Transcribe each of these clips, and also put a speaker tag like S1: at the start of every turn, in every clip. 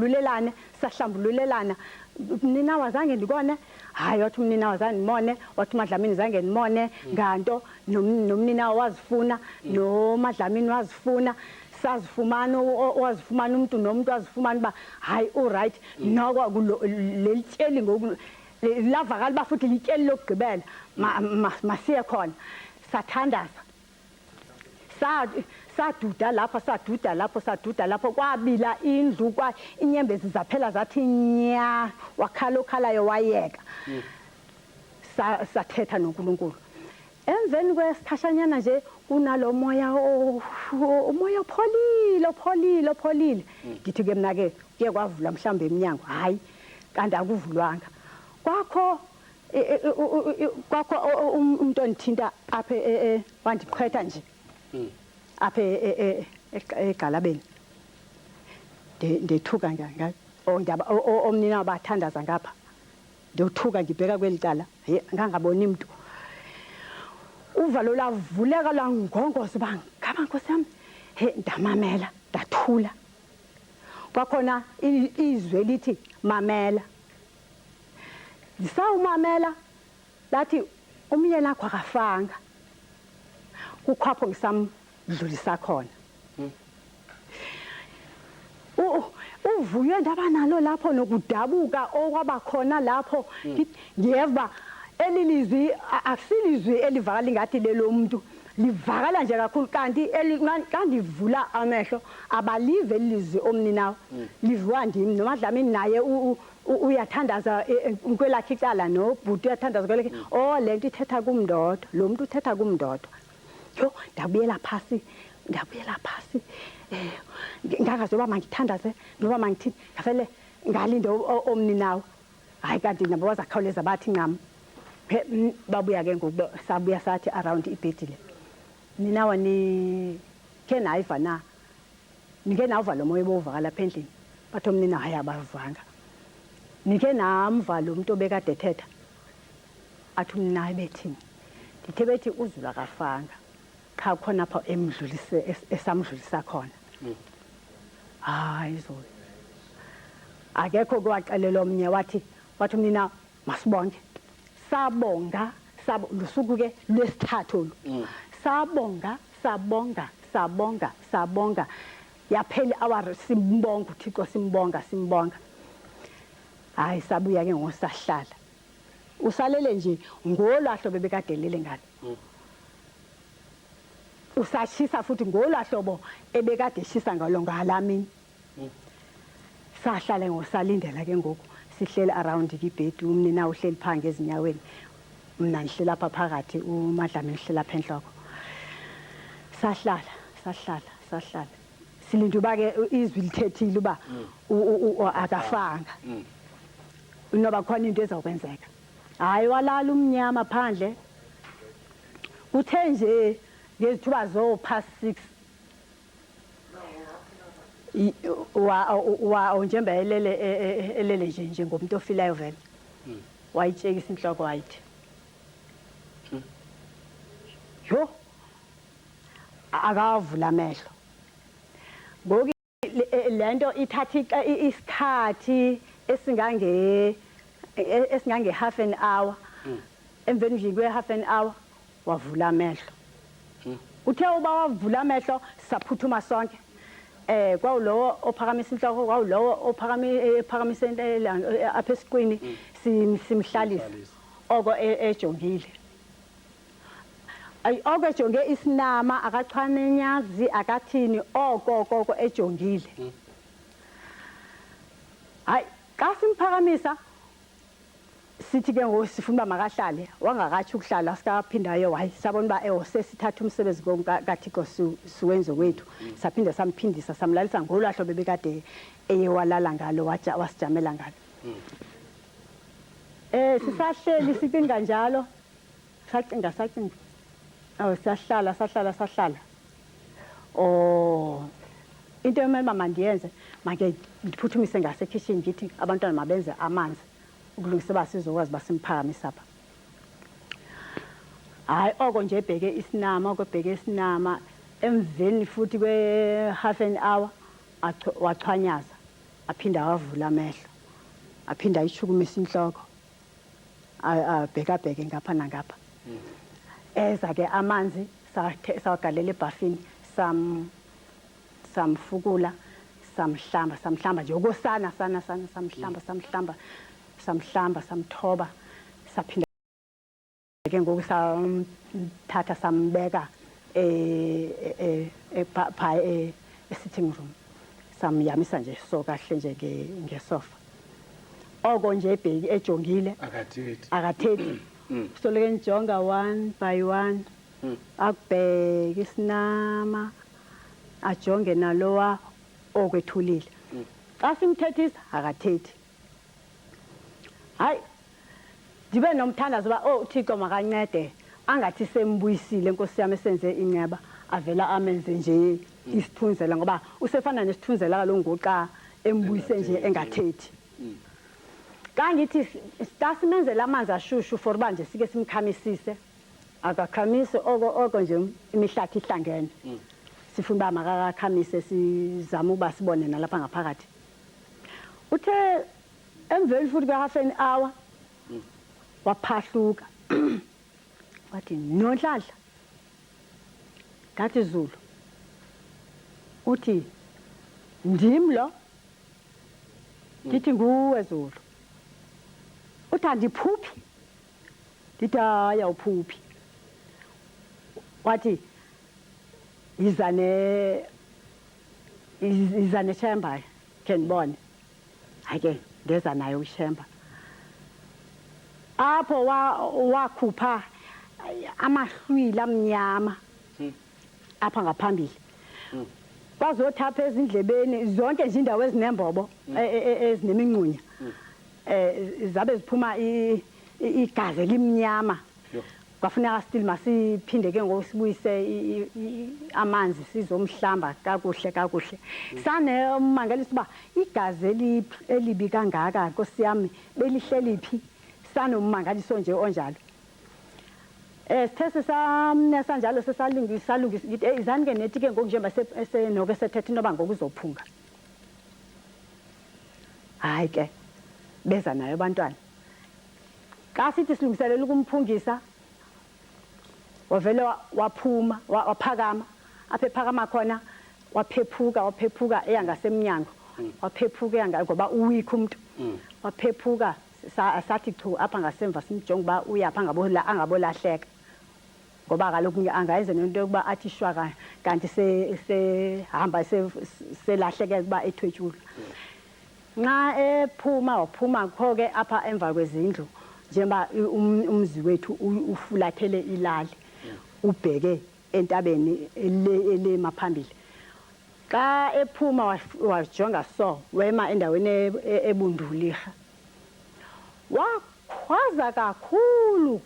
S1: Lulelane sahlambululelana mninawa zange ndikone hayi wathi umninawa zange ndimone wathi umadlamini zange ndimone nganto nomninawa wazifuna nomadlamini wazifuna sazifumana wazifumana umntu nomntu wazifumana uba hayi uright noko leli tyeli ngoku lavakala uba futhi lityeli lokugqibela masiye khona sathandaza saduda lapho saduda lapho saduda lapho kwabila indlu kwa inyembezi zaphela zathi nya wakhala okhalayo wayeka sathetha noNkulunkulu emveni kwesikhashanyana nje kunalo moya umoya opholile opholile opholile ngithi ke mina ke kuye kwavulwa mhlawumbe iminyango hayi kanti akuvulwanga kwakho kwakho umuntu ondithinta apha e, e, wandiqhwetha nje apha egxalabeni ndethuka omnina bathandaza ngapha ndothuka ngibheka kweli cala ngangaboni mntu uvalo lavuleka lwangongoza uba ngaba nkosi yam he ndamamela ndathula kwakhona izwi elithi mamela Ndisawumamela lathi umyeni akho akafanga. Kukho apho ngisamdlulisa khona. Uvuyo endaba nalo lapho nokudabuka okwaba khona lapho ngiyeva uba eli lizwi akusilizwi elivakala ingathi lelomuntu livakala nje kakhulu kanti xa ndivula amehlo abalive eli lizwi omninawo liviwa ndim noMadlamini naye uyathandaza e, e, kwelakhe icala nobhuti uyathandaza kwelakhe mm. oh le nto ithetha kum ndodwa lo mntu uthetha kum ndodwa yho ndabuyela phasi ndabuyela phasi um ngangazi noba mandithandaze noba mandithini ngafele ngalinde omninawo hayi kanti nabo bazakhawuleza bathi ncam babuya ke ngoku sabuya sathi around ibhedi le ninawa ni khe nayiva na Nike nawuva lo moya obowuvakala apha endlini? Bathi omnina hayi abavanga. Nike namva lo mntu obekade ethetha? Athi umnina hayi bethini? Ndithe bethi uZulu akafanga qha khona apha emdlulise esamdlulisa khona. Hayi Zulu. Akekho ke waxelela omnye wathi wathi umnina masibonge. Sabonga sabo lusuku ke lwesithathu olu. Sabonga Sabonga, sabonga, sabonga. Yaphela i-hour simbonga uThixo simbonga simbonga. Hayi sabuya ke ngoku sahlala. Usalele nje ngolwa hlobo ebekade elele ngalo. Usashisa futhi ngolwa hlobo ebekade eshisa ngalo ngalaa mini. Sahlala ngosalindela ke ngoku sihleli around ibhedi umnina uhleli phaa ngezinyaweni mna ndihleli apha phakathi uMadlamini uhleli apha entloko. Sahlala sahlala sahlala silinde uba ke izwi lithethile uba akafanga inoba khona into ezokwenzeka. Hayi walala umnyama phandle kuthe nje ngezithuba zoo-past 6 wa njengoba elele e, e, e, elele nje njengomuntu ofilayo vele wayitshekisa inhloko wayithi yho akavula amehlo ngoku le nto ithatha isikhathi esingange esingange half an hour emveni nje kwe half an hour Wavula amehlo. Uthe uba wavula amehlo saphuthuma sonke. Eh kwawulowo ophakamisa inhloko kwawulowo ophakami ephakamisa apha esiqwini simhlalisa oko ejongile. Ay oko ejonge isinama akachwane nyazi akathini oko koko ejongile. Hayi xa simphakamisa Sithi ke ngoku sifuna uba makahlale, wangakatsho ukuhlala sikaphinda ayo hayi sabona uba ewo sesithatha umsebenzi kaThixo siwenze wethu. Saphinde samphindisa samlalisa ngolwaa hlobo ebekade eye walala ngalo wasijamela ngalo. Sisahleli sicinga njalo, sacinga sacinga. Oh sahlala sahlala sahlala. Oh into emele uba mandiyenze make ndiphuthumise ngasekhishini ndithi abantwana mabenze amanzi ukulungisa uba sizokwazi uba simphakamise apha. Hayi oko nje ebheke isinama oko ebheke isinama emveni futhi kwe-half an hour wachwanyaza. Aphinda awavula amehlo, aphinda ayishukumisa inhloko, abhekabheke ngapha nangapha. Eza ke amanzi, sawagalela ebhafini, samfukula, samhlamba, samhlamba nje okosana sana sana, samhlamba, samhlamba, samhlamba, samthoba, saphinda ke ngoku samthatha sambeka pha e-sitting room, samyamisa nje so kahle nje ngesofa, oko nje ebheki ejongile.
S2: Akathethi.
S1: Akathethi. Soloko ndijonga one by one, akubheke isinama, ajonge nalowa okwethulile. Xa simthethisa akathethi. Hayi, ndibe nomthandazo uba, oh Thixo, makancede angathi sembuyisile, nkosi yam, esenze inceba, avela amenze nje isithunzela, ngoba usefana nesithunzela kaloku ngoxa embuyise nje engathethi. Xa ngithi xa simenzela amanzi ashushu for uba nje sike simkhamisise, akakhamisi. Oko oko nje imihlathi ihlangene, sifuna uba makakakhamise, sizame ukuba sibone nalapha ngaphakathi. Uthe emveni futhi kwe-half an hour waphahluka, wathi, "Nonhlanhla." Ngathi, "Zulu." Uthi, "Ndim lo." Ndithi, "Nguwe, Zulu." Uthi, "Andiphuphi?" Ndithi, "Hayi, awuphuphi." Wathi, "Yiza neshemba khe ndibone." Hayi ke, ndeza nayo ishemba apho, wakhupha amahlwili amnyama apha ngaphambili, kwazothapha ezindlebeni, zonke nje indawo ezinembobo, ezinemingxunya, zabe ziphuma igazi elimnyama. Kwafuneka still masiphinde ke ngoku sibuyise amanzi, sizomhlamba kakuhle kakuhle. Sanemangalisa uba igazi elibi kangaka, nkosi yami, belihleli phi? Sanommangaliso nje onjalo. Sithe sisamnesa njalo, sesalungisa, salungisa, ngithi, "Hey, izani ke nethi ke ngoku, njengoba senoko esethetha, inoba ngoku uzophunga." Hayi ke, beza nayo abantwana. Xa sithi silungiselela ukumphungisa, wavele waphuma, waphakama. Apha ephakama khona waphephuka, waphephuka eya ngasemnyango, waphephuka eya ngoba uwikho umntu, waphephuka. Sathi chu apha ngasemva, simjonge uba uyapha, angabolahleka, ngoba kaloku angayenze nento yokuba athi shwaka kanti sehamba selahleke kuba ethwetyulwa. Nxa ephuma, waphuma kho ke apha emva kwezindlu, njengoba umzi wethu ufulathele ilali, ubheke entabeni le elema phambili. Xa ephuma wajonga so, wema endaweni ebundulirha, wakhwaza kakhulu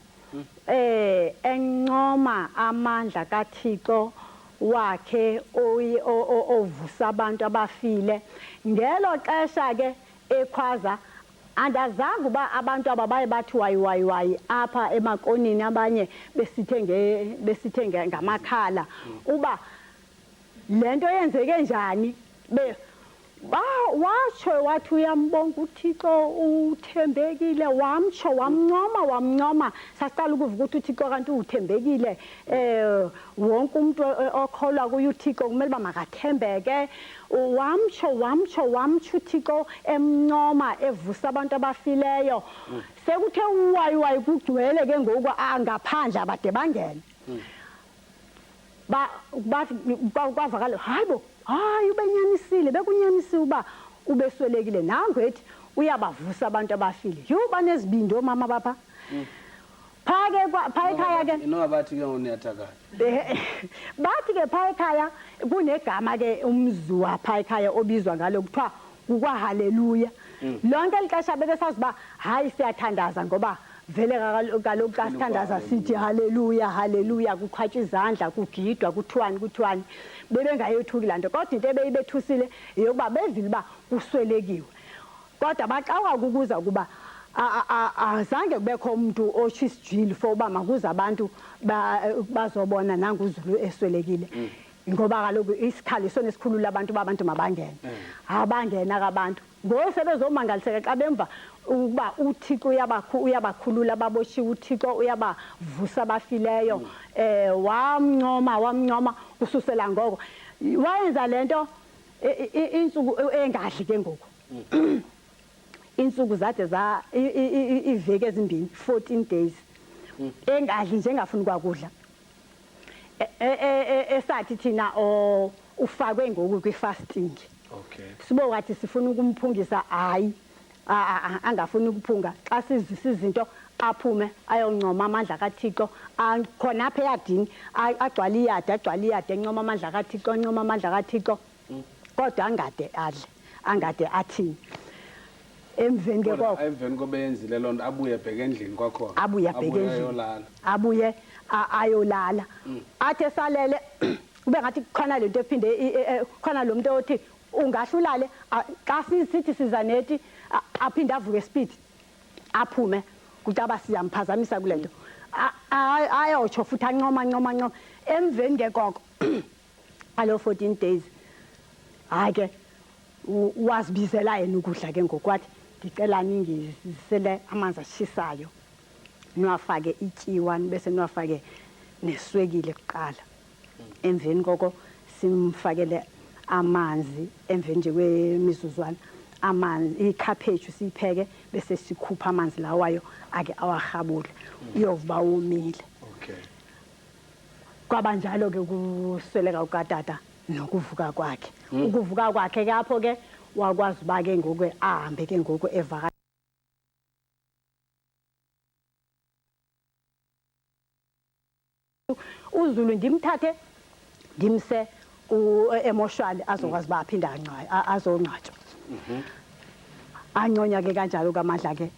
S1: encoma amandla kaThixo wakhe ovusa abantu abafile. Ngelo xesha ke ekhwaza, andazanga uba abantu aba baye bathi wayi wayi wayi apha emakonini, abanye besithe ngamakhala uba le nto yenzeke njani. Be ba watsho wathi uyambonga uThixo, uthembekile, wamtsho wamncoma, wamncoma. Saqala ukuva ukuthi uThixo kanti uthembekile. Wonke umuntu okholwa kuye uThixo kumele uba makathembeke. Wamtsho, wamtsho, wamtsho uThixo, emncoma evusa abantu abafileyo. Sekuthe wayi wayi, kugcwele ke ngoku ngaphandle, abade bangene. Ba bathi kwavakala, "Hayi bo, hayi, ubenyanisile, bekunyanisiwe uba ubeswelekile, nangu ethi uyabavusa abantu abafile." Yhu, banezibindi oomama bapha phaa ke, phaa ekhaya ke.
S2: Inoba bathi ke ngoku niyathakatha.
S1: Bathi ke phaa ekhaya kunegama ke, umzi waphaa ekhaya obizwa ngalo, kuthiwa kukwaHaleluya. Lonke eli xesha bebesazi uba hayi, siyathandaza, ngoba vele kaloku xa sithandaza sithi haleluya, haleluya, kuqhwatywa izandla, kugidwa, kuthiwani kuthiwani. Bebengayothuki laa nto, kodwa into ebeyibethusile yeyokuba bevile uba kuswelekiwe, kodwa baxakwa kukuza kuba azange kubekho umntu otsho isijwili for uba makuze abantu bazobona nangu uZulu eswelekile. Ngoba kaloku isikhali isona esikhulula abantu uba abantu mabangene. Abangena ke abantu. Ngoku sebezomangaliseka xa bemva ukuba uThixo uyabakhulula ababoshiwe, uThixo uyabavusa abafileyo. Wamncoma, wamncoma kususela ngoko. Wayenza le nto iintsuku engadli ke ngoku. Iintsuku zade za iiveki ezimbini, 14 days. Engadli nje engafuni kwakudla. Esathi thina o ufakwe ngoku kwi-fasting. Sibo wathi sifuna ukumphungisa, hayi, angafuni ukuphunga. Xa sizisa izinto aphume ayoncoma amandla kaThixo khona apha eyadini, agcwale iyadi, agcwale iyadi encoma amandla kaThixo, encoma amandla kaThixo. Kodwa angade adle, angade athini. Emveni ke koko
S2: emveni kobe yenzile loo nto abuye ebheke endlini kwakhona.
S1: Abuye abheke endlini. Abuye ayolala. Athi esalele kube ngathi kukhona le nto ephinde khona lo muntu othi ungahle ulale, xa sithi siza neti, aphinde avuke speed aphume kucaba siyamphazamisa kule nto. Ayotsho futhi ancoma, ncoma, ncoma. Emveni ke koko alo 14 days, hayi ke wazibizela yena ukudla ke ngoku, wathi ndicela ningizisele amanzi ashisayo, niwafake ityiwa bese niwafake neswekile kuqala. Emveni koko simfakele amanzi, emveni nje kwemizuzwana amanzi, ikhaphetshu siyipheke bese sikhupha amanzi lawayo ake awahabule, uyovuba womile. Kwaba njalo ke ukusweleka kukatata nokuvuka kwakhe. Ukuvuka kwakhe ke apho ke wakwazi uba ke ngoku ahambe ke ngoku evaka uZulu, ndimthathe ndimse emoshwali azokwazi uba aphinde azongcwatywa. Anconya ke kanjalo kamandla ke.